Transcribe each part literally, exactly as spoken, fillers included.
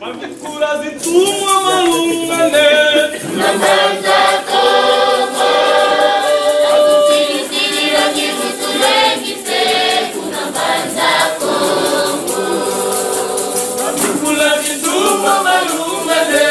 Mavikula zi ntumwa malungane. Mavikula zi ntumwa malungane.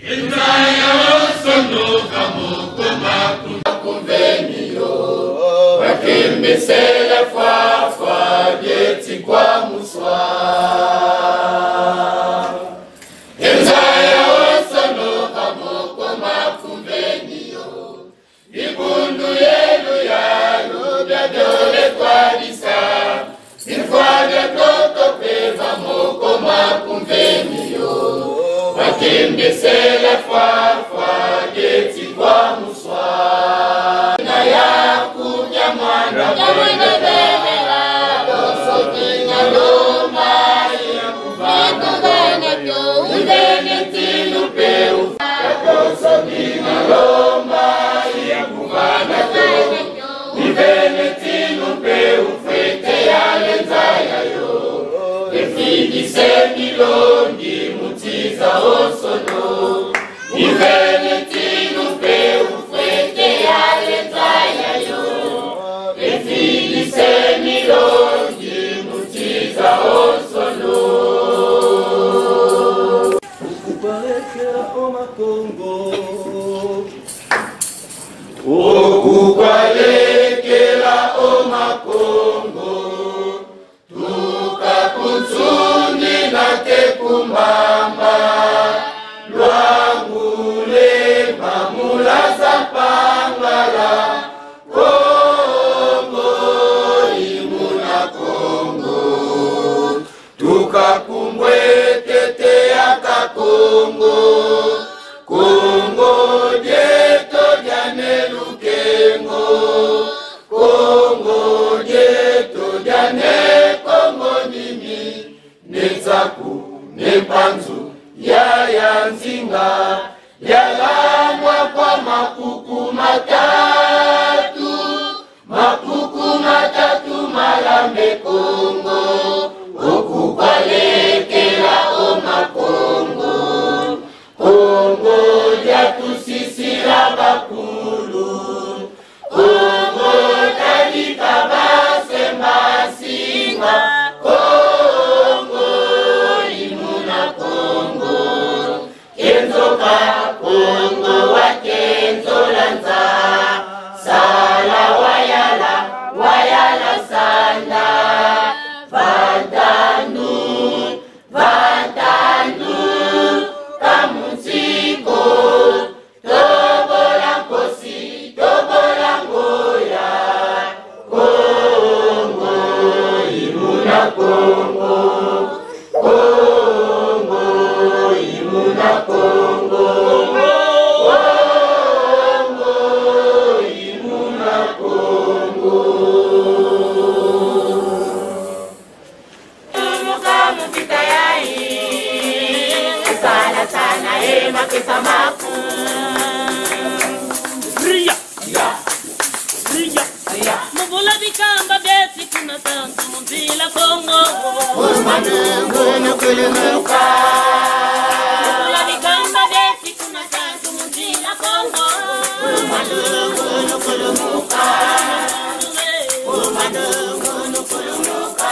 Nza ya osono ka moko maku-, makumveni yo. Wakembesela fwa, fwa dieti kwa muswa. Nza ya osono ka moko makumveni yo. Dibundu ye luyalu bia biole kwadisa, bimvwa bia ntoto mpe va moko makumveni yo. Wakembesela fwa, fwa dieti kwa muswa. Na ya kudia mwana, ya mwana bebela, bonso kina lomba, ikuvana to, ivene ntinu mpe u-, bonso kina lomba, ikuvana to. Ivene ntinu mpe ufwete yala nza yayo. Efidisa milongi mu nsi za osono. Ivene ntinu mpe ufwete yala nza yayo. Efidisa milongi mu nsi za osono. Okukwalekela o Makongo. Okukwalekela o Makongo. Tuka ku Nsundi nate ku Mbamba. Luangu, Lemba, Mulaza, Mpangala. Kongo i muna Kongo. Tuka ku Mbwetete ya ka Kongo. Kongo dieto dia Ne Lukengo. Kongo dieto dia Ne Kongo Nimi. Ne Nsaku, Ne Mpanzu, Yaya Nzinga. Yalangwa kwa makuku matatu, makuku matatu malambe Kongo. Oku kwalekela o Makongo. Kongo diatusisila bakulu. Kongo tadika basemba nsinga. Kongo i muna Kongo. Kenzo ka Kongo wa kenzo la nza. Sala wayala, wayala sanda. Vantandu, vantandu, ka mu nsi ko. Tobola nkosi, tobola ngoya. Kongo i muna Kongo. Kongo i muna Kongo. Kongo i muna Kongo. Tumuka mu vita yayi, sala sana e makesa maku. Ria. Ya. Ria. Ya. Mu vula bikamba biesi kuna tantu mu nzila Kongo. Uma nungu nukulumuka. Mu vula bikamba biesi kuna tantu mu nzila Kongo. Uma nungu nukulumuka. Uma nungu nukulumuka.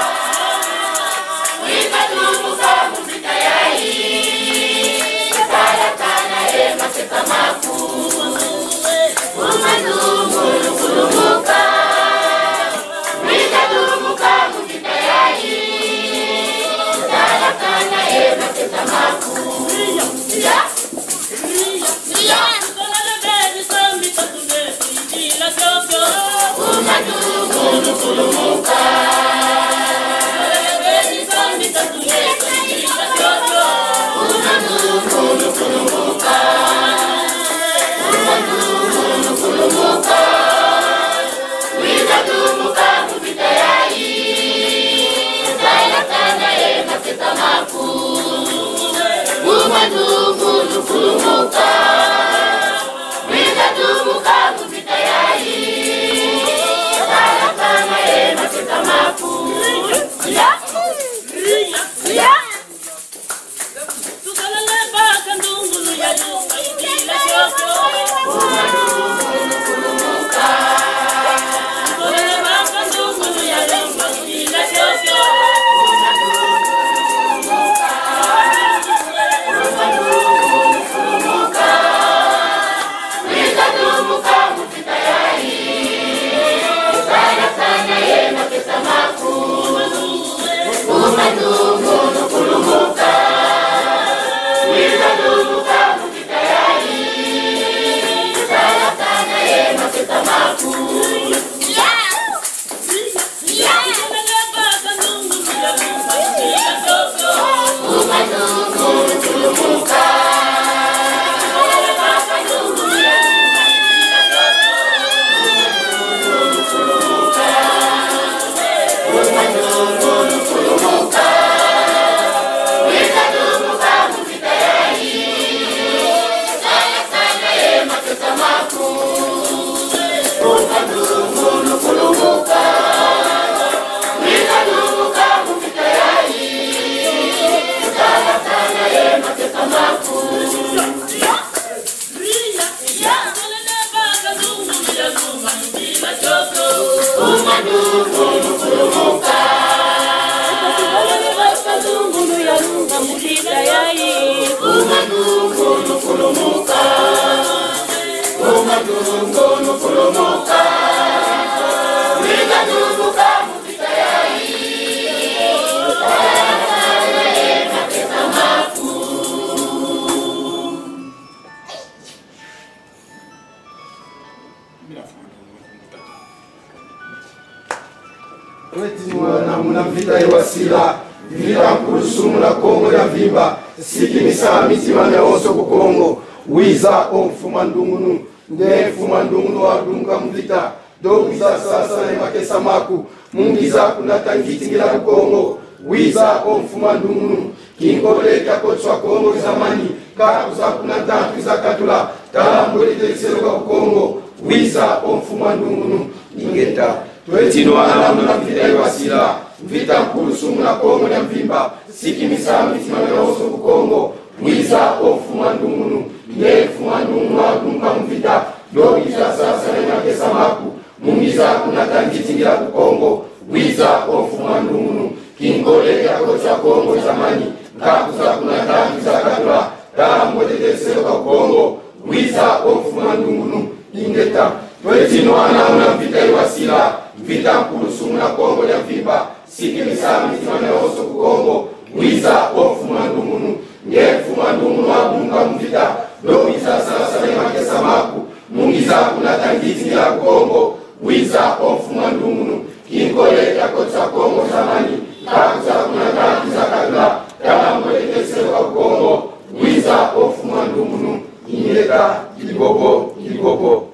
Tweti nwana muna mvita ye wasila, mvita nkulu sumuna Kongo dia mvimba, sikimisa mitima miawonso ku Kongo. Wiza, o Mfumu a Ndungunu, nge Mfumu a Ndungunu wadunga mu mvita, do wiza sasana ye makesa maku, mu ngiza kunata ngitingila ku Kongo. Wiza, o Mfumu a Ndungunu, kinkole kia koti a Kongo kizamani, ka kwiza kunata, kwiza katula, tala mbwete te kiseluka ku Kongo. Wiza, o Mfumu a Ndungunu. Ingeta. Tweti nwana muna mvita ye wasila, mvita nkulu sumuna Kongo dia mvimba, sikimisa mitima miawonso ku Kongo. Wiza, o Mfumu a Ndungunu, nge Mfumu a Ndungunu wadunga mu mvita, do wiza sasana ye makesa maku, mu ngiza kunata ngitingila ku Kongo. Wiza, o Mfumu a Ndungunu, kinkole kia koti a Kongo kizamani, ka kwiza kunata, kwiza katula, tala mbwete te kiseluka ku Kongo. Wiza, o Mfumu a Ndungunu. Ingeta. Tweti nwana muna mvita ye wasila, mvita nkulu sumuna Kongo dia mvimba, sikimisa mitima miawonso ku Kongo. Wiza, o Mfumu a Ndungunu, nge Mfumu a Ndungunu wadunga mu mvita, do wiza sasana ye makesa maku, mu ngiza kunata ngitingila ku Kongo. Wiza, o Mfumu a Ndungunu, kinkole kia koti a Kongo kizamani, ka kwiza kunata, kwiza katula, tala mbwete te kiseluka ku Kongo. Wiza, o Mfumu a Ndungunu. Ingeta. Kibobo, kibobo.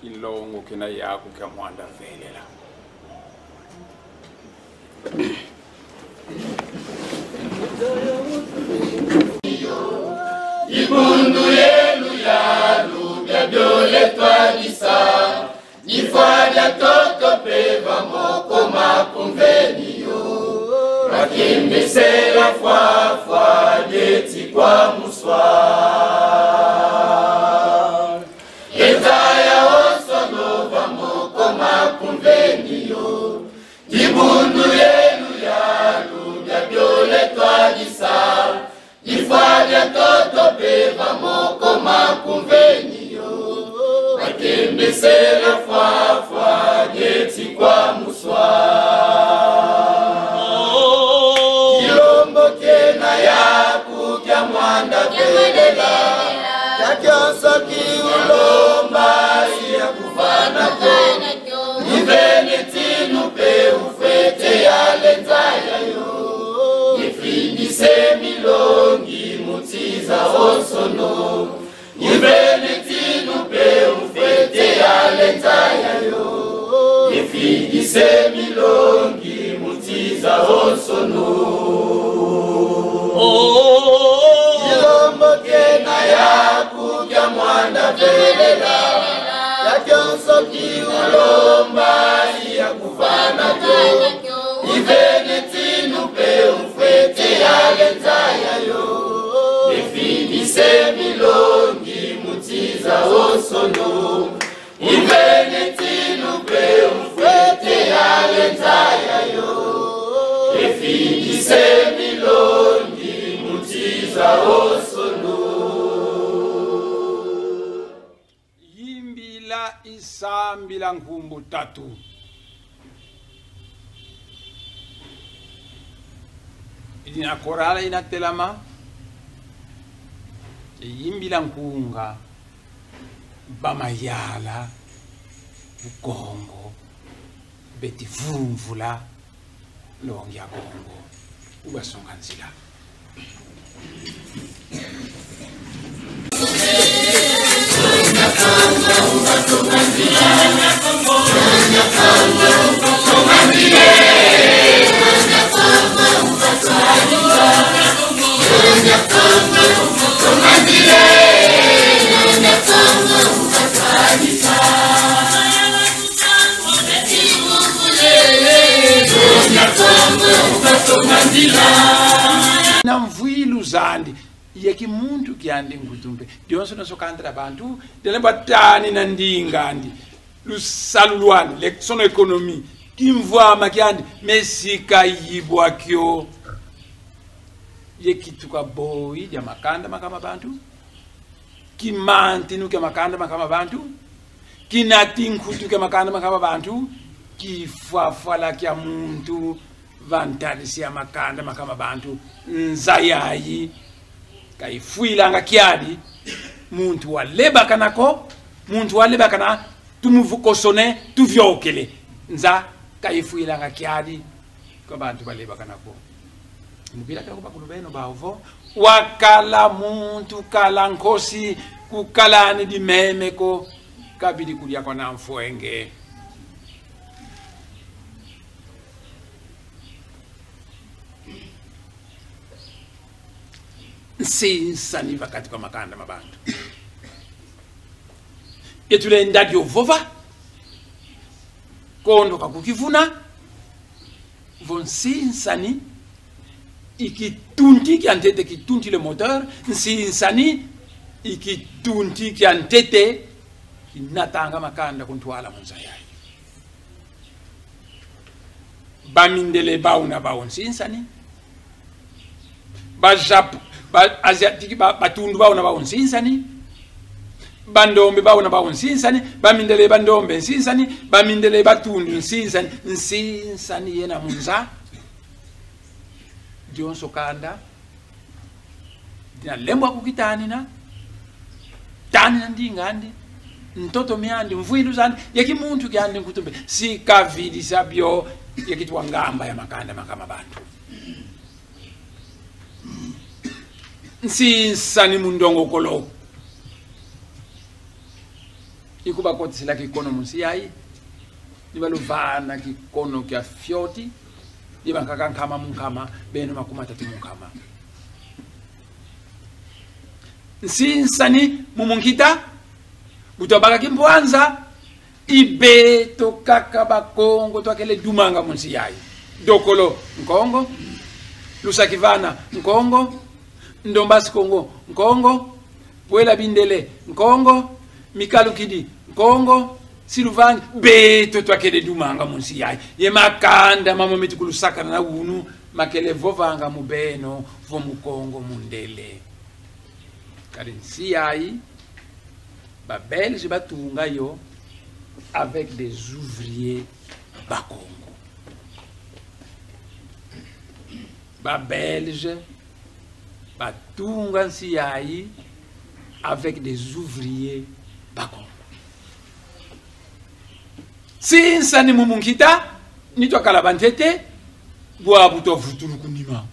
Kilongo kina yaku kia Mwanda Velela. Dibundu ye luyalu bia biole twadisa, bifwa bia ntoto mpe va moko maku mveni yo, bakembesela fwa fwa dieti kwa muswa. E nza yawonsono va moko maku mveni yo, dibundu ye luyalu bia biole twadisa, bifwa bia ntoto mpe va moko maku mveni yo, bakembesela fwa fwa dieti kwa muswa. Kilombo kena yaku kia Mwanda Velela, kia kionso ki ulomba ya kuvana kio. Ivene ntinu mpe ufwete yala e nza yayo, ifidise milongi mu nsi zawonsono. Ivene ntinu mpe ufwete yala e nza yayo, ifidise milongi mu nsi zawonsono. Kilombo kena yaku kia Mwanda Velela, kia kionso ki ulomba ya kuvana kio. Ivene ntinu mpe ufwete yala e nza yayo, ifidise milongi mu nsi zawonsono. Ivene ntinu mpe ufwete yala e nza yayo, ifidise milongi mu nsi zawonsono. Yimbila ye sambila nkumbu tatu. Dina korala ina telama, ye yimbila nkunga, ba mayala, Bukongo, beti vumvula nlongi a Kongo, ubasonga nzila. Na mvwilu zandi, ye kimuntu kiandi nkutu mpe. Dionso dionso kantala bantu, dele batani na ndinga andi, lusalu lwandi, le-, son économie, kimvwama kiandi, me si kayibwa kio. Ye kituka boyi dia makanda makama bantu, kimantinu kia makanda makama bantu, kinati nkutu kia makanda makama bantu, kifwafwala kia muntu va ntadisi ya makanda makama bantu. Nza yayi ka ifwilanga kiadi muntu walebakana ko, muntu walebakana tumuvukosone, tuviokele. Nza ka ifwilanga kiadi kwa bantu balebakana ko. Mu kila kaka bakulu beno bau vo: wakala muntu, kala nkosi, kukala ni dimeme ko, kabidi kudia kwa na mfwenge. Nsinsani va kati kwa makanda ma bantu. Ye tulenda dio vova, kondo ka kukivuna, vo nsinsani i kitunti kia ntete, kitunti, le moteur. Nsinsani i kitunti kia ntete kinatanga makanda ku ntwala mu nza yayi. Bamindele bau na bau nsinsani. Ba Jap-, ba Asiatique, ba, Batundu bau na bau nsinsani. Bandombe bau na bau nsinsani. Bamindele Bandombe nsinsani. Bamindele Batundu nsinsani. Nsinsani yena mu nza. Dionso kanda dina lembwa kukitanina, tanina ndinga andi, ntoto miandi, mvwilu zandi, ye kimuntu kiandi nkutu mpe, si kavidisa bio, ye kitwa ngamba ya makanda maka ma bantu. Nsinsani mu ndongokolo. I kubakotisila kikono mu nsi yayi, ni baluvana kikono kia fioti, ye bankaka nkama mu nkama, beno makumi matatu mu nkama. Nsinsani mu munkita, bu twabaka kimpwanza, i beto kaka Bakongo twakele dumanga mu nsi yayi. Dokolo Nkongo, Lusakivana Nkongo, Ndombasi Kongo Nkongo, Pwela Bindele Nkongo, Mikalukidi Nkongo, Siluvangi, beto twakele dumanga mu nsi yayi. Ye makanda mamo meti kulusakana na unu, makele vovanga mu beno vo Mukongo mundele. Kadi nsi yayi, ba Belges batunga yo avec des ouvriers Bakongo. Ba Belges batunga nsi yayi avec des ouvriers Bakongo. Nsinsani mu munkita, ni twakala bantete, bwabu twavutulu ku nima.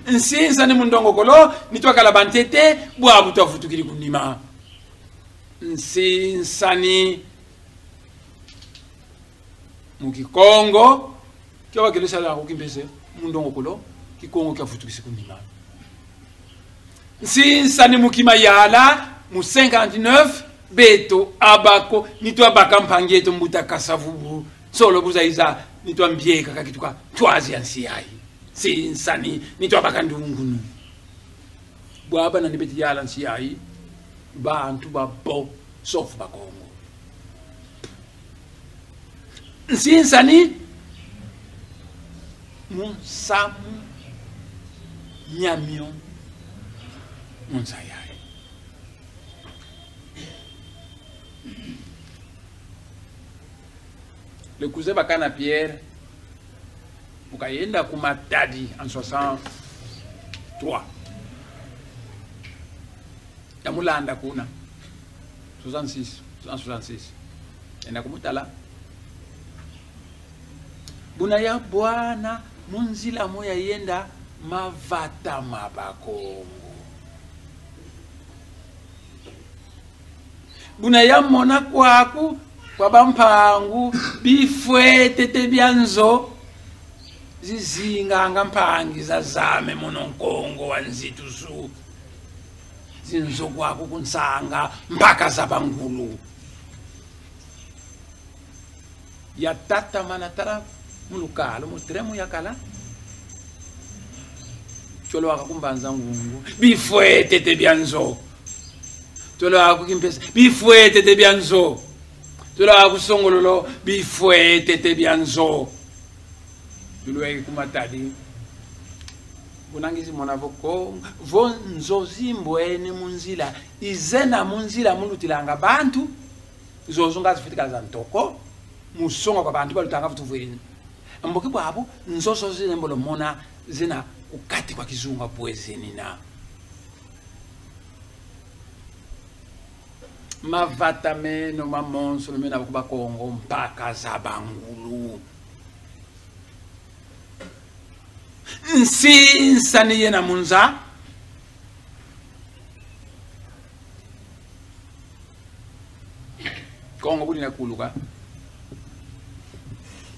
Nsinsani mu ndongokolo, ni twakala bantete, bwabu twavutukidi ku nima. Nsinsani mu Kikongo, kio bakele sala ku kimpese, mu ndongokolo, Kikongo kiavutukisi ku nima. Nsinsani mu kimayala, mu cinquante-neuf, beto Abako, ni twabaka mpangi eto Mbuta Kasa-Vubu, solo bu zayiza, ni twambieka kakituka ntwazi ya nsi yayi. Nsinsani, ni twabaka ndungunu. Bwabana ni beti yala nsi yayi, bantu babo, sauf Bakongo. Nsinsani mu nsamu miamio mu nza yayi. Le cousin Bakana Pierre, bu kayenda ku Matadi en soixante-trois, yamulanda kuna. Soixante-six, en soixante-six. Yenda kumutala. Buna yabwana mu nzila moya yenda, mavata ma Bakongo. Buna yamona kwaku, kwa bampangu, bifwetete bia nzo zizinganga mpangi za zame mono Nkongo wa nzitusu. Zinzo kwaku kunsanga mpaka za bangulu. Yatatamana tala mu lukalu, mu train mu yakala. Twalwaka ku Mbanza-Ngungu, bifwetete bia nzo. Twalwaka ku Kimpese, bifwetete bia nzo. Twalwaka ku Songololo, bifwetete bia nzo. Tulweke ku Matadi. Buna ngizi mona vo Kongo, vo nzo zimbwene mu nzila, i zena mu nzila mu lutilanga bantu, zozo nga zifwete kala za ntoko, mu songa kwa bantu balutanga vo tuvwidi. Mboki bwabu, nzo zozo zena mbolo mona, zena ku kati kwa kizunga bwe zenina. Mavata meno mamonsono mena ku Bakongo, mpaka za bangulu. Nsinsani yena mu nza. Kongo bu dina kuluka,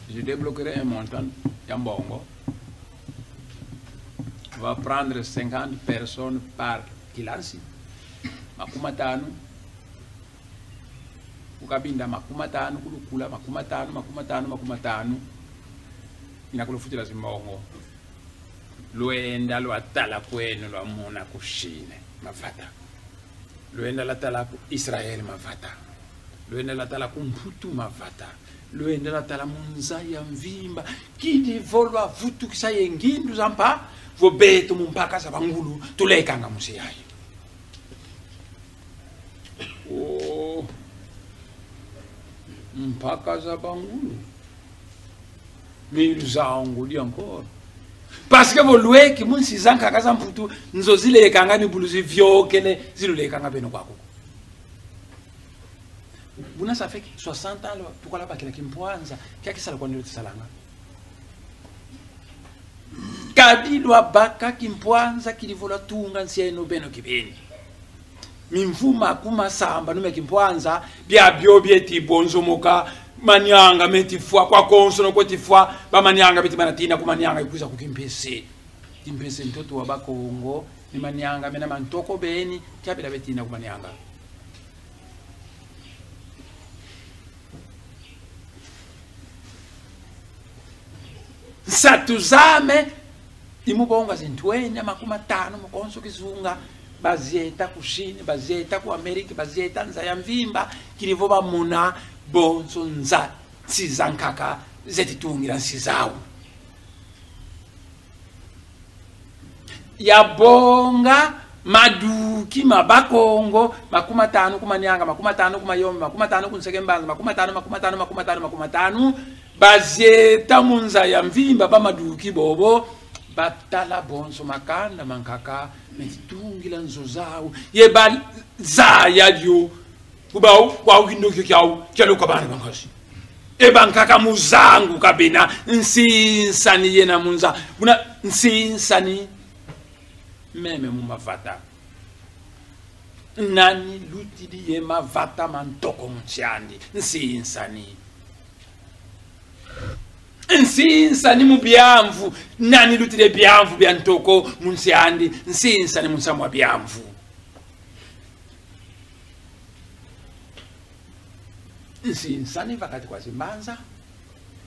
je débloquerai un montant ya mbongo. On va prendre cinquante personnes par kilasi. Makumi matanu ku Cabinda, makumi matanu ku Lukula, makumi matanu, makumi matanu, makumi matanu. Ina kulufutila zimbongo. Lwenda lwatala kweno, lwamona ku Chine mavata. Lwenda lwatala ku Israël mavata. Lwenda lwatala ku Mputu mavata. Lwenda lwatala mu nza ya mvimba. Kidi vo lwavutukisa ye ngindu za mpa, vo beto mu mpaka za bangulu tulekanga mu nsi yayi. Oh, mpaka za bangulu. Mais ils ont dit encore. Parce que vo lweki mu nsi zankaka za Mputu, nzo zilekanga ni bulu ziviokele, zilulekanga beno kwaku. Buna ça fait que soixante ans, lwa, tukala bakila kimpwanza, kia kisalu kwandi lutisalanga. Kadi lwabaka kimpwanza kidi vo lwatunga nsi eno beno kibeni. Mimvu makumi masambanu mia kimpwanza, biabio bieti bonzomoka, Manianga meti fwa, kwa konsono kweti fwa, ba Manianga beti bana tina ku Manianga ikwiza ku Kimpese. Kimpese ntoto wa Bakongo, ni Manianga mena mantoko beni, kia bela beti tina ku Manianga. Nsatu zame, i mu bonga zintwenia makumi matanu mu konso kizunga, bazieta ku Chine, bazieta ku Amérique, bazieta nza ya mvimba, kidi vo bamona bonso nza, nsi zankaka zeti tungila nsi zau. Yabonga maduki ma Bakongo, makumi matanu ku Manianga, makumi matanu ku Mayombe, makumi matanu ku Nsekembanza, makumi matanu, makumi matanu, makumi matanu, makumi matanu, bazieta mu nza ya mvimba ba maduki bobo, batala bonso makanda mankaka meti tungila nzo zau, ye bazaya dio. Ku bau, kwau kindoki kiau, kialoka bana ba nkazi. E bankaka mu zanguka bena, nsinsani yena mu nza. Buna nsinsani meme mu mavata. Nani lutidi ye mavata ma ntoko mu nsi andi? Nsinsani. Nsinsani mu biamvu. Nani lutidi ye biamvu bia ntoko mu nsi andi? Nsinsani mu nsamu wa biamvu. Nsinsani va kati kwa zimbanza.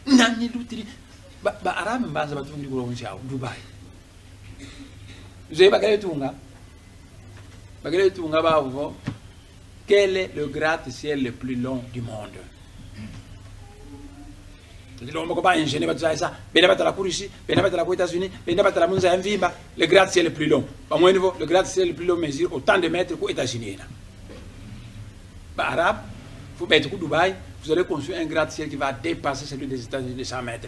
Nani lutidi? Ba, ba Arabe mbanza batungidi kuna ku nsi au, Dubaï. Zeye bakele tunga. Bakele tunga bavo: quel est le gratte-ciel le plus long du monde? Lilomba kwa ba ingénieurs batuzayisa, benda batala ku Russie, benda batala ku États-Unis, benda batala mu nza ya mvimba, le gratte-ciel le plus long. Bamweni vo, le gratte-ciel le plus long mesure autant de mètres ku États-Unis yena. Ba Arabes, faut beto ku Dubaï, vous allez construire un gratte-ciel qui va dépasser celui des États-Unis de cent mètres.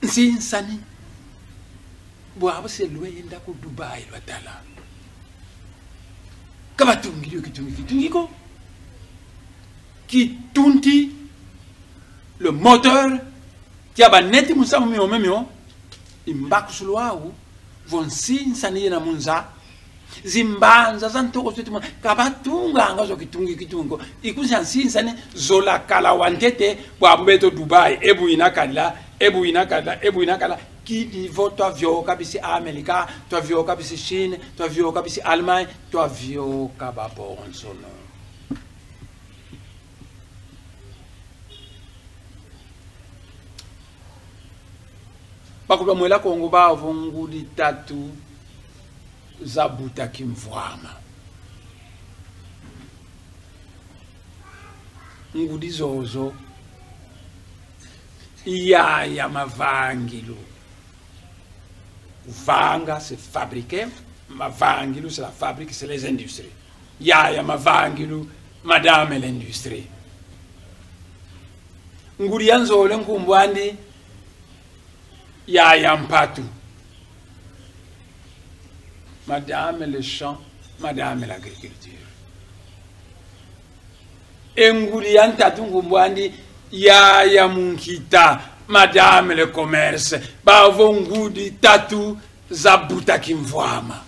Nsinsani. Bwabu se lwenda ku Dubaï lwatala. Ka batungidi yo kitungi kitungi ko. Kitungi, le moteur, kia baneti mu nsamu mio mio, i mbakusulu au, vo nsinsani yena mu nza, zimbanza za ntoko zeti muna, ka batunganga zo kitungi kitungi ko. I ku nsi ya nsinsani, zola kala wa ntete, bwabu beto Dubaï, e bu ina kala, e bu ina kala, e bu ina kala, kidi vo twavioka bisi Amerika, twavioka bisi Chine, twavioka bisi Allemagne, twavioka babonsono. Bakulu ba Mwela Kongo bavo ngudi tatu zabuta kimvwama. Ngudi zozo: yaya mavangilu. Kuvanga, c'est fabriquer. Mavangilu, c'est la fabrique, c'est les industries. Yaya mavangilu, madame l'industrie. Ngudi ya nzole nkumbu andi yaya mpatu. Madame le champ, Madame l'agriculture. E ngudi ya ntatu nkumbu andi Yaya Munkita, Madame le commerce. Bavo ngudi tatu za buta kimvwama.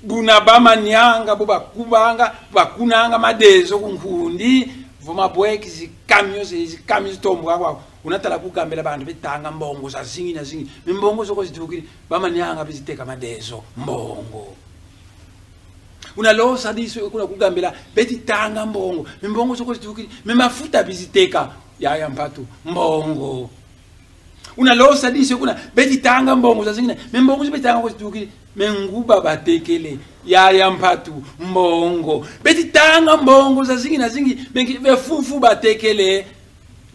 Buna ba Manianga bo bakubanga, bakunanga madezo ku Nkundi, vo mabweki zi camions, zi camions zitomboka kwa. Una tala kugambila bantu beti tanga mbongo zazingi na zingi. Mais mbongo zo ko zitukidi, ba Manianga beti teka madezo, mbongo. Una losa disu kuna kugambila, beti tanga mbongo. Mais mbongo zo ko zitukidi, mais mafuta beti teka, Yaya Mpatu, mbongo. Una losa disu kuna, beti tanga mbongo zazingi na, mais mbongo zo beti tanga ko zitukidi, mais nguba batekele, Yaya Mpatu, mbongo. Beti tanga mbongo zazingi na zingi, mais nki, ve fufu batekele,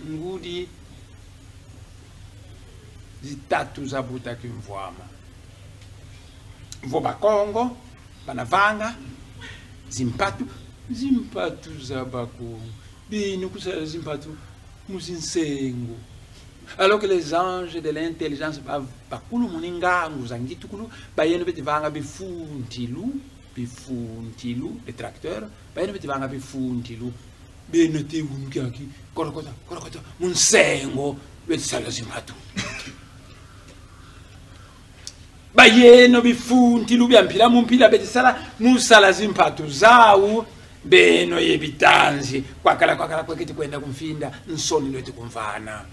ngudi zitatu za buta kimvwama. Vo Bakongo bana vanga zimpatu, zimpatu za Bakongo. Beno kusala zimpatu mu zinsengo. Alors que les anges de l'intelligence ba-, bakulumuni ngangu za ngitukulu, bayeno beti vanga bifuntilu, bifuntilu, les tracteurs, bayeno beti vanga bifuntilu. Beno te unu kiaki, korokota, korokota, mu nsengo, beti sala zimpatu. Bayeno bifuntilu bia mpila mu mpila beti sala, mu sala zimpatu zau, beno ye bitanzi, kwakala, kwakala, kwaketi kwenda ku mfinda, nsoni lweti kumvana.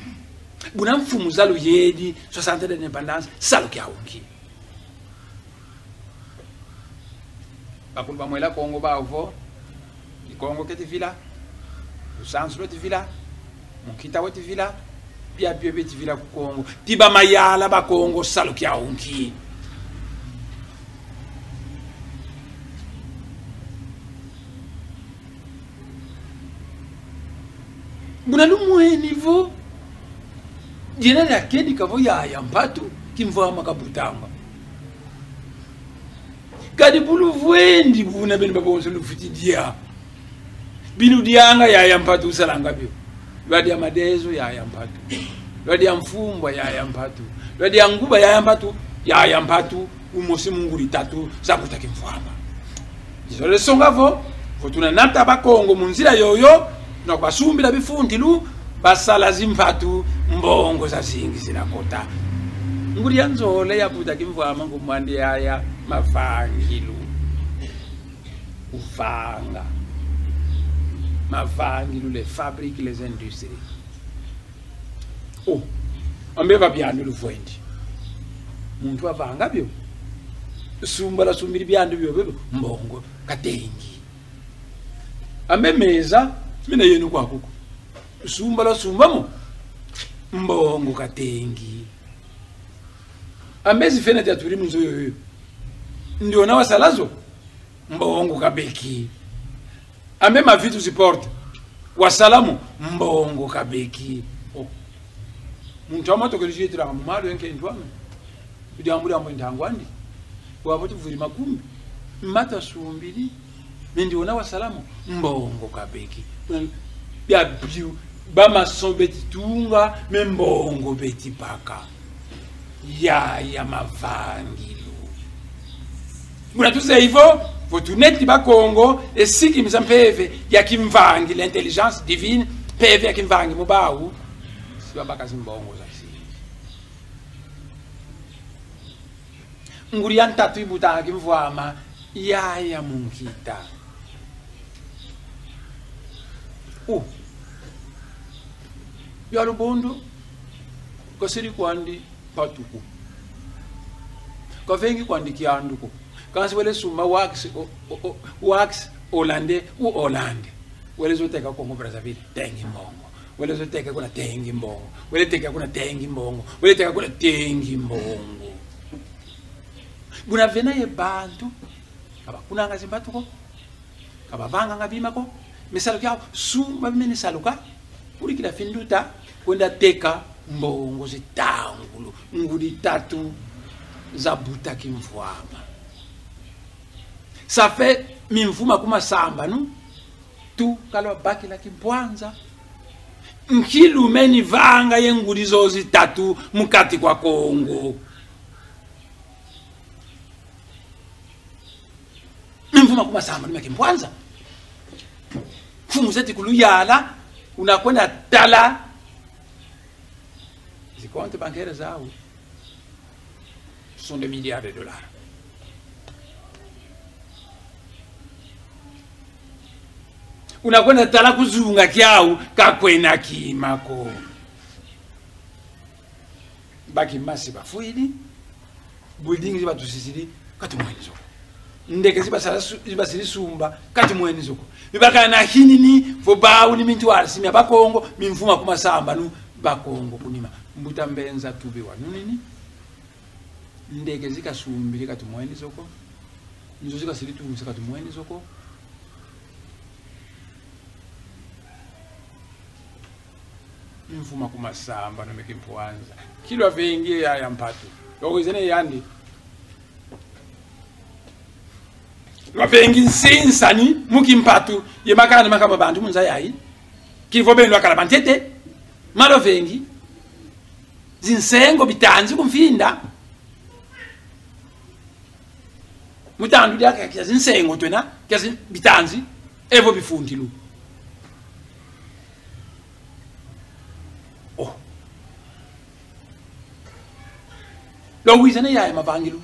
Buna mfumu zalu yedi, soixante ans d'indépendance, salu kiau nki? Bakulu ba Mwela Kongo bavo, i Kongo keti vila, lusansu lweti vila, Munkita weti vila, biabio bieti vila ku Kongo. Ti ba mayala ba Kongo, salu kiau nki? Buna lumweni vo, diena dia kedika vo Yaya Mpatu, kimvwama kabutanga. Kadi bu luvwendi buna beno babonso lufweti dia. Bi ludianga, Yaya Mpatu usalanga bio. Lwadia madezo, Yaya Mpatu. Lwadia mfumbwa, Yaya Mpatu. Lwadia nguba, Yaya Mpatu. Yaya Mpatu, umosi mu ngudi tatu za buta kimvwama. Dizolele songa vo, vo tuna nata Bakongo mu nzila yoyo, na kubasumbila bifuntilu, basala zimpatu, mbongo zazingi zina kota. Ngudi ya nzole ya buta kimvwama nkumbu andi Yaya Mavangilu. Kuvanga. Mavangilu, les fabriques, les industries. Oh, ambe va biandu luvwendi. Muntu avanga bio. Sumba lwasumbidi biandu bio bio, mbongo katengi. Ambe meza, mina yenu kwaku ko. Sumba lwasumba mo, mbongo katengi. Ambe zi fenêtre yatudi mu nzo yoyo, ndiona wasala zo, mbongo kabeki. Ambe mavitu zi porte, wasala mo, mbongo kabeki. Oh. Muntu ama tokele ziyetilanga mu malu ye nkento ame. Diambu diambu ntangu andi. Bwabo tuvwidi makumbi. Mata sumbidi. Mais ndiona wasala mo, mbongo kabeki. Bia biu, ba maçon beti tunga, mais mbongo beti baka. Yaya Mavangilu. Buna tuzeyi vo, vo tuneti Bakongo, e sikimisa mpeve ya kimvangi, l'intelligence divine, mpeve ya kimvangi mu bau, si babaka zimbongo zazingi. Ngudi ya ntatu ibutanga kimvwama, Yaya Munkita. Oh. Ya Lubondo, kasidi kwandi mpatu ko. Kavengi kwandi kiandu ko. Kansi wele sumba wax, o, o, o, wax hollandais ou Hollande. Wele zo teka Congo Brazzaville, tengi mbongo. Wele zo teka kuna, tengi mbongo. Wele teka kuna, tengi mbongo. Wele teka kuna, tengi mbongo. Buna vena ye bantu, ka bakunanga zimpatu ko. Ka bavanganga bima ko. Mais salu kiau, sumba bimeni saluka, kudikila fi nduta, kwenda teka mbongo zitangulu, ngudi tatu za buta kimvwama. Ça fait mimvu makumi masambanu, tu kalwa bakila kimpwanza. Nki lumeni vanga ye ngudi zozo zitatu mu kati kwa Kongo? Mfuma kuma samba ni mia kimpwanza. Mfumu zeti kuluyala, unakwenda tala zi comptes bancaires zau. Ce sont des milliards de dollars. Unakwenda tala kuzunga kiau, ka kwena kima ko. Bakimasi bafwidi, building zi batusisidi, ka tumweni zo ko. Ndeke zi basala su-, zi basidi sumba, ka tumweni zo ko. Bibakala na kinini, vo bau ni mintwadi si mia Bakongo, mimfuma kuma sambanu, Bakongo ku nima. Mbuta Mbenza Tubi wanunini. Ndeke zi kasumbidi ka tumweni zo ko. Nzo zi kasidi tungisa ka tumweni zo ko. Mfuma kuma sambanu mia kimpwanza. Ki lwavengi ye yaya mpatu? Lwawizana ye yandi. Lwavengi nsinsani mu kimpatu ye makanda makama bantu mu nza yayi. Kivo beno lwakala bantete. Ma lwavengi. Zinsengo bitanzi ku mfinda. Mu tandu dia kia, kia zinsengo twena, kia zi-, bitanzi, evo bifundilu. Oh. Lwawizana ye yaya mavangilu.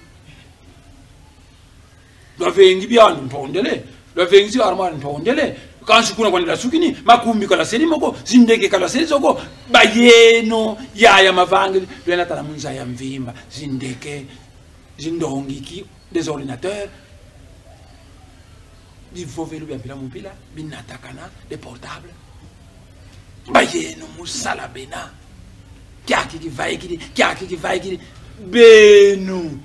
Lwavengi biandu ntondele. Lwavengi zi armoire ntondele. Kansi kuna kwandi lwasukini, makumbi ka lwasedi mo ko, zindeke ka lwasedi zo ko, bayeno yaya mavangilu, lwenda tala mu nza ya mvimba, zindeke, zindongiki, des ordinateurs, bivovelo bia mpila mu mpila, binatakana, des portables. Bayeno mu sala bena. Kiaki kivaikidi, kiaki kivaikidi. Beno,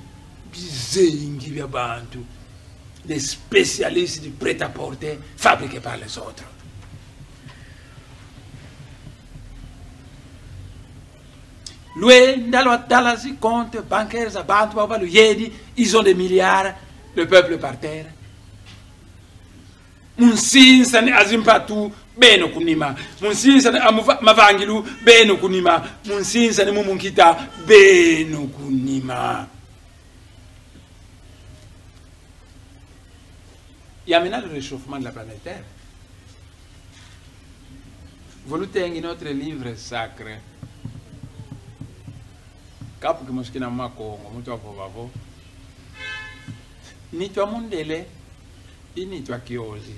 bizengi bia bantu. Des spécialistes du prêt-à-porter fabriqué par les autres. Lwenda lwatala zi comptes bancaires za bantu bau baluyedi, ils ont des milliards, le peuple par terre. Mu nsinsani a zimpatu, beno ku nima. Mu nsinsani a muva-, mavangilu, beno ku nima. Mu nsinsani mu munkita, beno ku nima. Il y a maintenant le réchauffement de la planète Terre. Vo lutengi notre livre sacré, kapu kimosi kina mu Makongo, muntu avova vo: nitu a mundele i nitu a kiozi.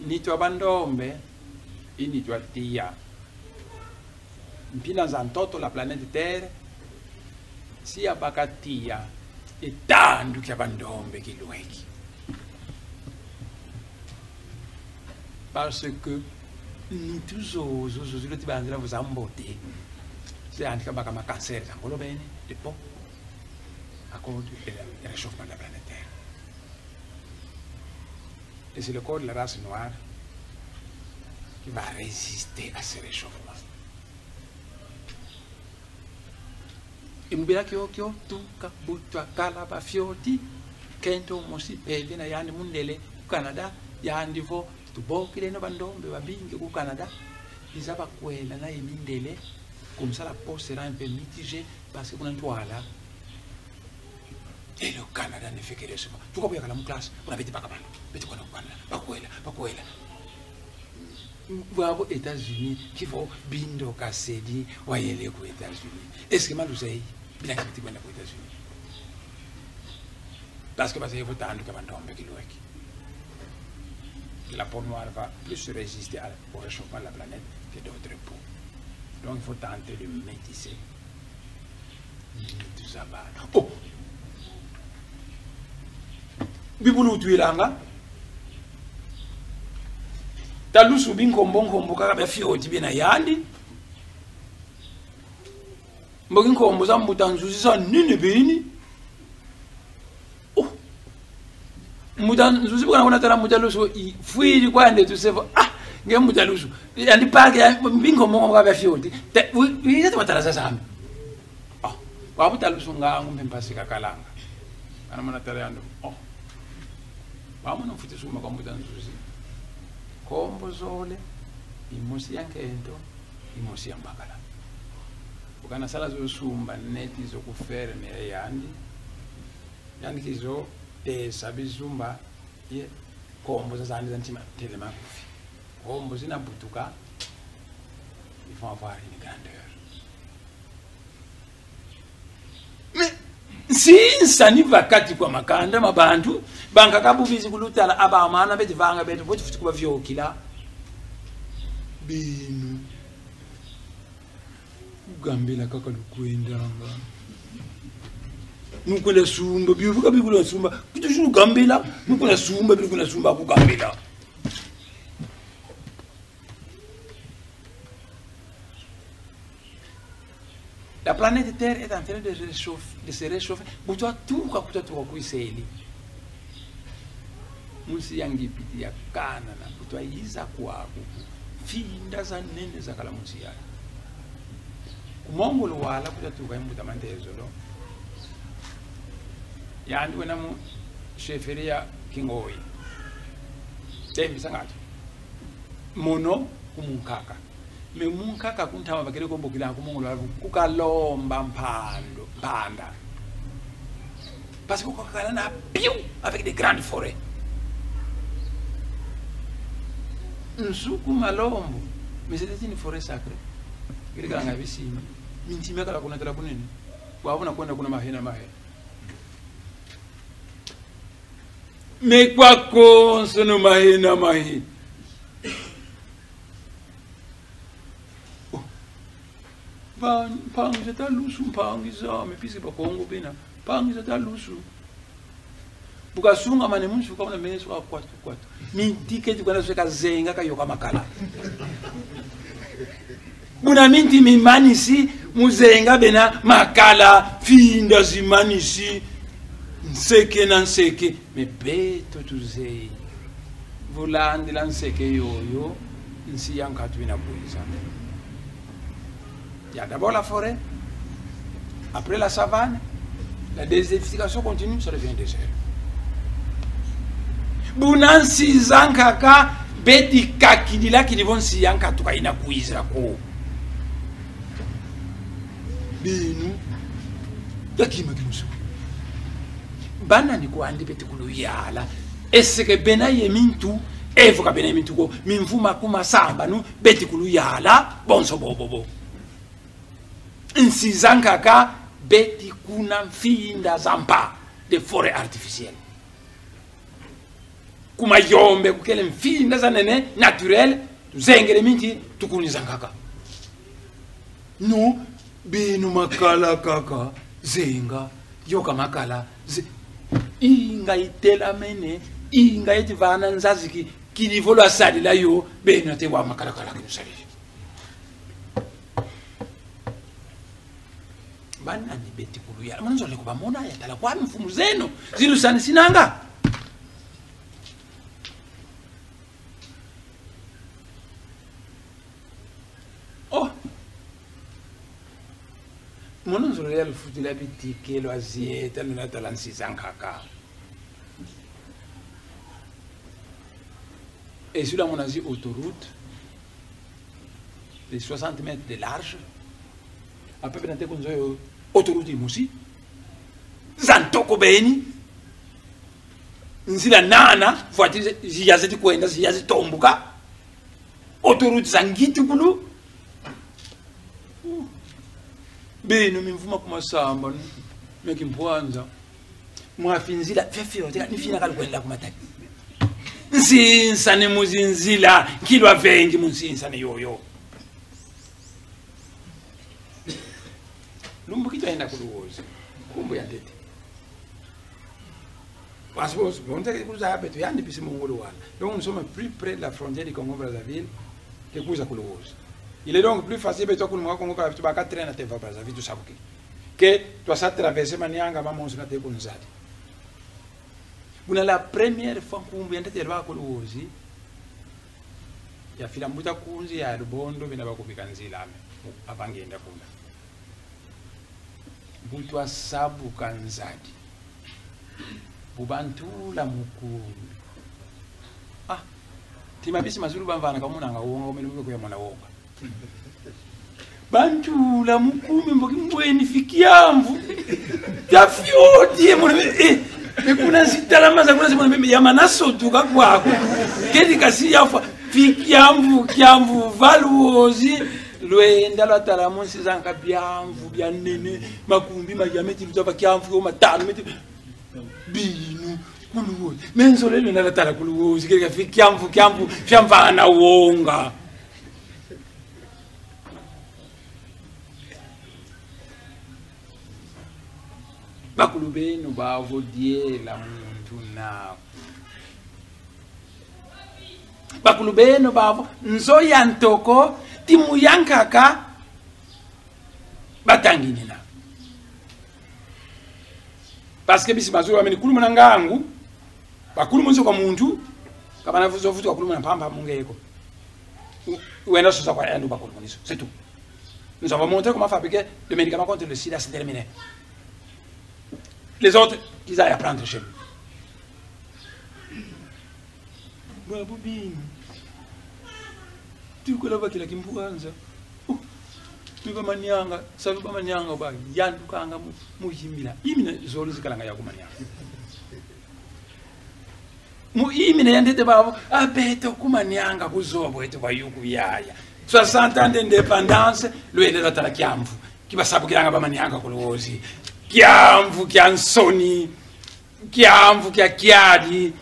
Nitu a bandombe i nitu a tiya. Mpila za ntoto, la planète Terre si yabaka tiya, e tandu kia bandombe kilweki. Parce que nitu zozo, zozo lweti banzila vo za mbote, se yandi kabaka ma cancer za ngolo bene, de peau, à cause du, euh, réchauffement de la planète Terre. Et c'est le corps de la race noire qui va résister à ce réchauffement. E mu bela kiokio, tuka bu twakala bafioti, nkento mosi mpeve na yandi mundele ku Canada, yandi vo: tubokileno bandombe babingi ku Canada, biza bakwela na ye mindele, comme ça la peau sera un peu mitigée, parce que kuna ntwala. Et le Canada ne fait que recevoir. Tuka bu yakala mu classe, kuna beti baka bantu, beti kwenda ku Canada, bakwela, bakwela. Bwabo États-Unis, kivo bindo kasedi wayele ku États-Unis. Est-ce que ma luzeye bina kibeti kwenda ku États-Unis? Parce que bazeye vo tandu kia bandombe kilweki. La peau noire va plus résister à, au réchauffement de la planète que d'autres peaux. Donc il faut tenter de métisser nitu za bana. Oh! Bibulu utwilanga. Talusu binkombo nkombo kaka bia fioti bena yandi. Mboki nkombo za Mbuta Nzuzi za nini bini? Oh! Mbuta Nzuzi bu kana kuna tala Mbuta Lusu, i fwidi kwandi tu se vo: ah, nge Mbuta Lusu. Yandi pake ya, binkombo nkombo kaka bia fioti. Te, wi, wi, yete watala za zambi. Oh, wa Mbuta Lusu ngangu mpe mpasi kakalanga. Kana mwana tala yandi: oh. Wa mwana mfuti sumba kwa Mbuta Nzuzi. Nkombo zole, imosi ya nkento, imosi ya mbakala. Bu kana sala zo sumba neti zo ku ferme ya yandi. Yandi kizo tesa Ye, nkombo zazandi za ntima telema kufi. Nkombo zina butuka, ils vont avoir une grandeur. Mais, nsinsani va kati kwa makanda ma bantu, bankaka bu bizi kulutala, aba mana beti vanga beto, boti futi kubaviokila. Beno. Kugambila kaka lukwendanga. Nukwenda sumba, bio bika bikula sumba. Kutu shinu gambila, nukwenda sumba, bikula sumba, kugambila. La planète Terre est en train de réchauffer, de se réchauffer. Bu twatuka, bu twatuka ku Israeli. Mu nsi ya Ngipiti ya Kanana, bu twayiza kwaku, mfinda za nene zakala mu nsi yayi. Ku Mongo Luwala, bu twatuka, mbuta Mantezolo. Yandi wena mu chefferie ya Kingoyi. Tembi sangatu. Mono ku munkaka. Mais munkaka ku ntama bakele ko bokila ku Mongo Luwala, ku kalomba mpando, mpanda. Parce que ku kakala na piu avec des grandes forêts. Nsuku Malombo, mais c'était une forêt sacrée. Kile kala nga bisima. Mintima kala kuna tala kunene. Kwa kuna kwenda kuna mahena mahe. Mais kwa konso no mahena mahe. Oh. Mpa-, mpangi za ta lusu, mpangi zame, puisque Bakongo bena, mpangi za ta lusu. Bu kasungamane mu nsuka una meso a kwatu kwatu. Minti keti kwenda sweka zenga kayoka makala. Buna minti mimanisi, mu zenga bena makala, mfinda zimanisi, nseke na nseke. Mais beto tuzeyi. Vo landila nseke yoyo, nsi ya nkatu ina kwiza. Il y a d'abord la forêt, après la savane, la désertification continue, ça devient désert. Buna nsi za nkaka, beti kakidila kidi vo nsi ya nkatu ka ina kwiza ko. Beno, ya kima kimusu. Banani kwandi beti kuluyala? Est-ce que bena ye mintu? Evo ka bena ye mintu ko, mimvu makumi masambanu beti kuluyala, bonso bobo bo. Nsi za nkaka beti kuna mfinda za mpa, des forêts artificielles. Ku Mayombe kukele mfinda za nene, naturel, tuzengele minti, tukuni za nkaka. No, beno makala kaka, zenga, yoka makala, ze-, inga itelamene, inga eti vana nzazi ki, kidi vo lwasadila yo, beno te wa makala kala ki lusadi. Banani beti kuluyala? Mono nzolele kubamona, ya tala kwami mfumu zeno, zilusanisinanga. Oh. Mono nzolele ya lufutila bitike, lwazieta, luna tala nsi za nkaka. Et sur la monazi autoroute de soixante mètres de large, à peu près na te kunzo yo autoroute imosi. Za ntoko beni. Nzila nana, voiture zi-, ziya zeti kwenda, ziya zitombuka. Autoroute za ngitukulu. Beno mimvu makumi masambanu mia kimpwanza. Mwa finzila, fia fio, teka ni fina kalu kwenda ku Matadi. Nsinsani mu zinzila, nki lwavengi mu nsinsani yoyo. Lumbu ki twenda ku Luozi. Nkumbu ya ntete. Parce que bon, bon, te kuza ya beto, yandi bisi Mongo Luwala. Donc nous sommes plus près de la frontière du Congo-Brazzaville que kuza ku Luozi. Il est donc plus facile beto ku Congo-Brazzaville, tubaka train na te va Brazzaville, tusabuki. Que twasa traverser Manianga, mamonso na te ku Nzadi. Buna la première fois nkumbu ya ntete yalwaka ku Luozi, yafila mbuta Kunzi ya Lubondo, bena bakubika nzila ame, avant ngenda kuna. Bu twasabuka Nzadi, bu bantula mu kumi. Ah, tima bisi mazulu bamvana ka monanga wonga, omene mbe kuya mona wonga. Bantula mu kumi, mboki mbweni fi kiamvu. Tafioti, ye mona, eh. Mais kuna nsi tala maza, kuna nsi mwana, mais ya mana sotuka kwaku. Kedi kasi yafwa, fi kiamvu, kiamvu, va Luozi. Lwenda lwatala mu nsi zankaka biamvu bia nene, makumbi ma ya meti luta va kiamvu, yo matanu meti. Binu, ku Luozi. Mais nzolele lwenda lwatala ku Luozi, kedi ka fi kiamvu, kiamvu, fia mvana wonga. Bakulu beno bavo diela muntu naku. Bakulu beno bavo nzo ya ntoko, ti mu ya nkaka batanginina. Parce que bisi mazulu bameni kulumuna ngangu, bakulumuniswa kwa muntu, ka bana vuzo vutu bakulumuna mpamba mu nge ko. U-, wenda sosa kwa yandi bakulumuniswa, c'est tout. Nous avons montré comment fabriquer le médicament contre le sida, c'est terminé. Les autres, qu'ils aillent apprendre chez nous. Bwabu binu. Tukula bakila kimbwanza. Oh. Tuba Manianga, salu ba Manianga ba yandukanga mu, mu yimbila. Imina zolo zikalanga ya ku Manianga. Mu imina ya ntete bavo, a beto ku Manianga buzoba bweto bwa yuku yaya. Soixante ans d'indépendance, lwenda lwatala kiamvu. Ki basabukilanga ba Manianga ku Luozi. Kiamvu kia nsoni. Kiamvu kia kiadi,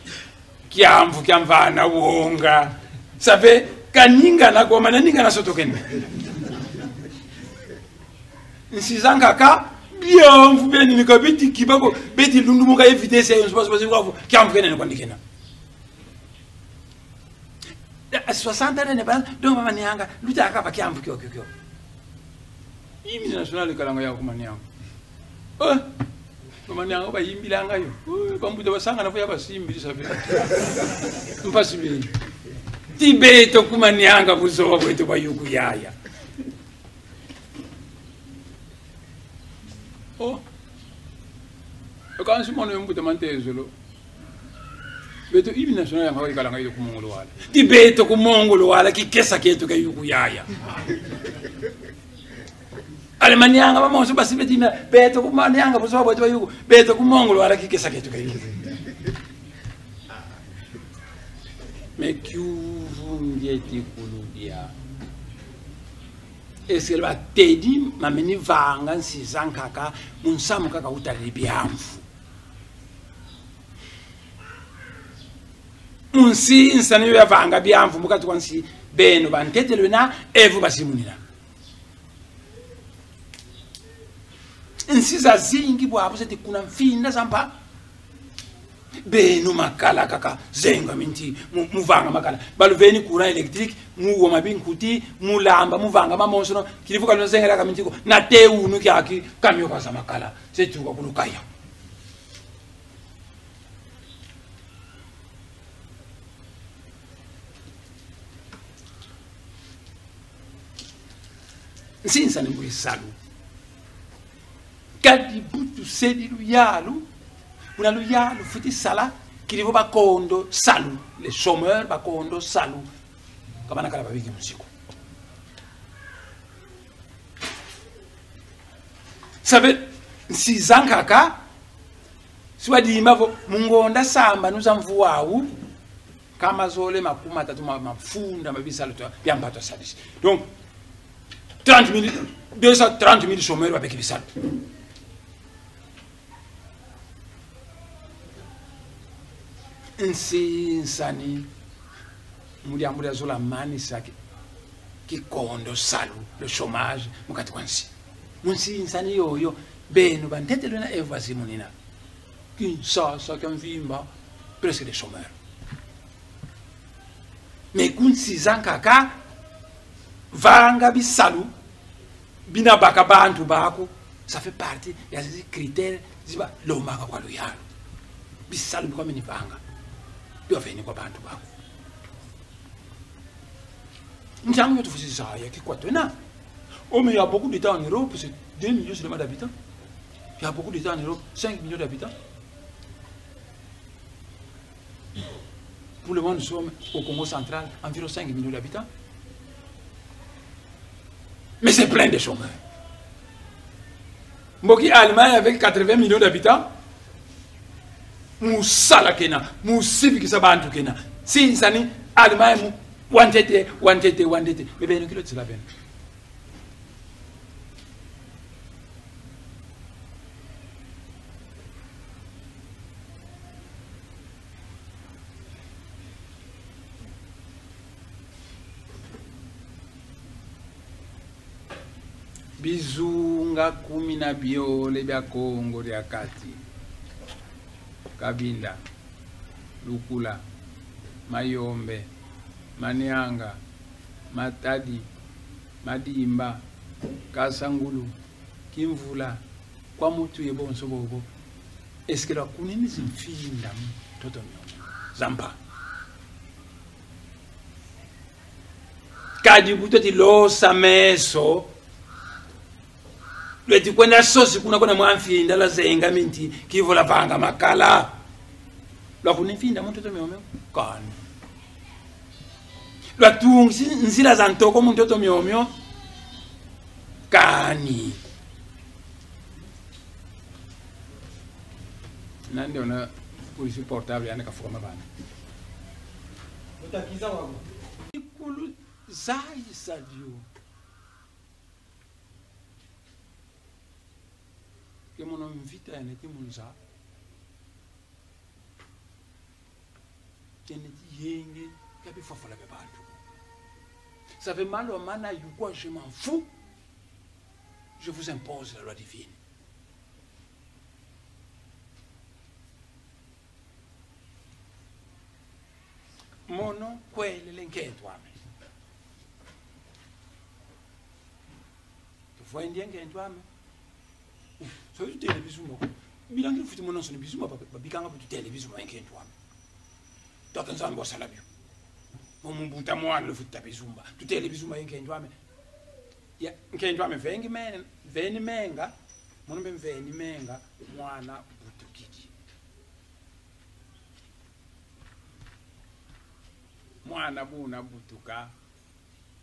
kiamvu kia mvana wonga. Ça fait, kaningana kwa mana ningana soto kenda. Nsi zankaka, biamvu beni ni ka beti kiba ko, beti lundumuka ye vitesse ya yonso, parce que, parce que, kiamvu kena ni kwandi kena. Eh, soixante ans d'indépendance, donc ba Manianga, luta kaka va kiamvu kio, kio, kio. Hymne national ikalanga ya ku Manianga. Eh, ba Manianga bayimbilanga yo. Eh, bambuta basangana vo ya basimbisa ve. Mpasi beni. Ti beto ku Manianga buzoba bweto bwa yuku yaya. Oh. E kansi mono yo mbuta Mantezolo. Beto hymne national yanga ikalanga yo ku Mongo Luala. Ti beto ku Mongo Luala kikesa kieto kia yuku yaya. Ale Manianga mamonso basi beti na, beto ku Manianga buzoba bweto bwa yuku. Beto ku Mongo Luala kikesa kieto kia yuku. Mais kiuvu ngieti kuludia. Est-ce que batedi mameni vanga nsi zankaka mu nsamu kaka utadidi biamvu? Mu nsinsani yo yavanga biamvu mu kati kwa nsi, beno bantete lwena, evo bazimunina. Nsi zazingi bwabu zeti kuna mfinda za mpa. Beno makala kaka, zenga minti, mu, mu vanga makala. Baluveni courant électrique, mu woma binkuti, mu lamba, mu vanga mamonsono, kidi vo ka luna zengela ka minti ko, nate unu kiaki, camion kwa za makala, se tuka ku Lukaya. Nsinsani mu bisalu. Kadi bu tusedi luyalu, muna luyalu fwiti sala, kidi vo bakondo salu, les chômeurs, bakondo salu, ka bana kala babiki musiku. Sabe, nsi zankaka, si wadimba vo, mu ngonda sambanu za mvu awu, nkama zole makumi matatu ma, mafunda ma bisalu to, bia mpa twasadisi. Donc, trente mille, deux cent trente mille chômeurs babeki bisalu. Nsinsani, mu diambu dia zola manisa ki, kikondo salu, le chômage, mu kati kwa nsi. Mu nsinsani yoyo, beno bantete lwena evo bazimunina. Kinshasa kia mvimba, presque des chômeurs. Mais ku nsi zankaka, vanga bisalu bina baka bantu baku, ça fait partie ya zi critères zi balombaka kwa luyalu. Bisalu bi kwameni vanga, bi waveni kwa bantu baku. Ntangu yo tufweti zaya kikwa twena. Oh, mais il y a beaucoup d'États en Europe, c'est deux millions seulement d'habitants. Il y a beaucoup d'États en Europe, cinq millions d'habitants. Pour le moment, nous sommes au Congo central, environ cinq millions d'habitants. Mais c'est plein de chômeurs. Mboki Allemagne avec quatre-vingts millions d'habitants, Mu sala kena, mu sivikisa bantu kena. Sinsani, Allemagne mu, wa ntete, wa ntete, wa ntete. Mais beno ki lutila beno? Bizunga kumi na biole bia Kongo dia Kati: Cabinda, Lukula, Mayombe, Manianga, Matadi, Madimba, Kasangulu, Kimvula, Kwamutu ye bonso bobo. Est-ce que lwakunini zimfinda mu ntoto miomio? Zampa. Kadi bu tweti losa meso, lweti kwenda sosi kuna kuna mwa mfinda, lwazenga minti, kivo lwavanga makala. Lwakunini mfinda mu ntoto miomio? Kani. Lwatungisi nzila za ntoko mu ntoto miomio? Kani. Nandi ona kulisi portable yandi kafukama vana. Utakiza wangu. Ikulu zayisa dio. Ke mono mvita yaneti mu nza. Yaneti yenge ka bifwafwala bia bantu. Ça fait mal au mana, you quoi, je m'en fous. Je vous impose la loi divine. Mono nkwelele nkento ame. Tufwendi ye nkento ame. Soki tutele bizumba ko. Bila ngi lufweti mona nsoni bizumba ba, babikanga mpe tutele bizumba ye nkento ame. Tata Nzambi wasala bio. Mu mbuta mwana lufweti ta bizumba. Tutele bizumba ye nkento ame. Ya, nkento ame vengi men-, veni menga, mono mpe mveni menga, mwana butukidi. Mwana buna butuka,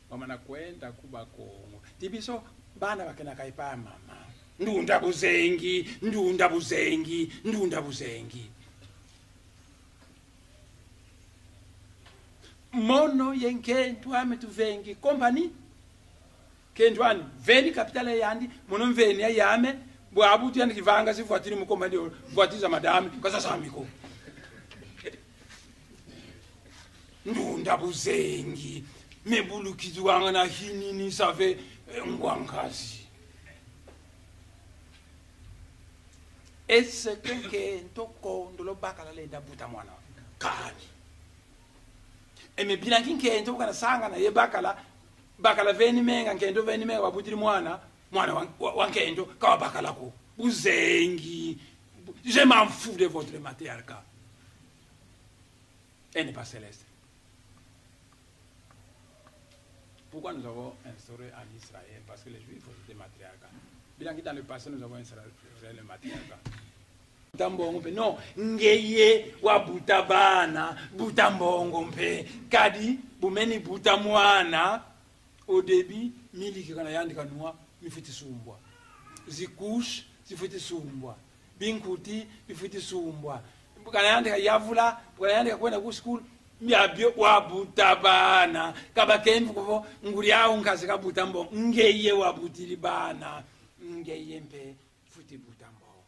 wamana kwenda ku Bakongo. Ti biso, bana bakenaka epa mama. Ndunda buzengi, ndunda buzengi, ndunda buzengi. Mono ye nkento ame tuvengi compagnie. Nkento ame veni capital ya yandi, mono mveni ya yame, bwabu tu yandi kivanga zi voiture mu compagnie, voiture za madame, ka zazami ko. Ndunda buzengi, me bulu kizuanga na hinini save, eh, ngwangazi. Est-ce que nkento kondolo bakala lenda buta mwana? Kani. E me bila nki nkento kana sangana ye bakala, bakala veni menga, nkento veni menga, wabutidi mwana, mwana wa, wa, wa nkento, ka wabakala ko. Buzengi. Bu-, je m'en fous de votre matriarcat. Elle n'est pas céleste. Pourquoi nous avons instauré en Israël? Parce que les Juifs étaient matriarcats. Bila nki dans le passé nous avons instauré le matriarcat? Buta mbongo mpe. Non, ngeye wabuta bana, buta mbongo mpe. Kadi, bu meni buta mwana, au début, miliki kana yandi kanwa, mifweti sumbwa. Zi couches, zifweti sumbwa. Binkuti bifweti sumbwa. Bu kana yandi kayavula, bu kana yandi kakwenda ku school, biabio wabuta bana. Ka bakembi ko vo, ngudi au nkazi kabuta mbongo. Ngeye wabutidi bana. Ngeye mpe fweti buta mbongo.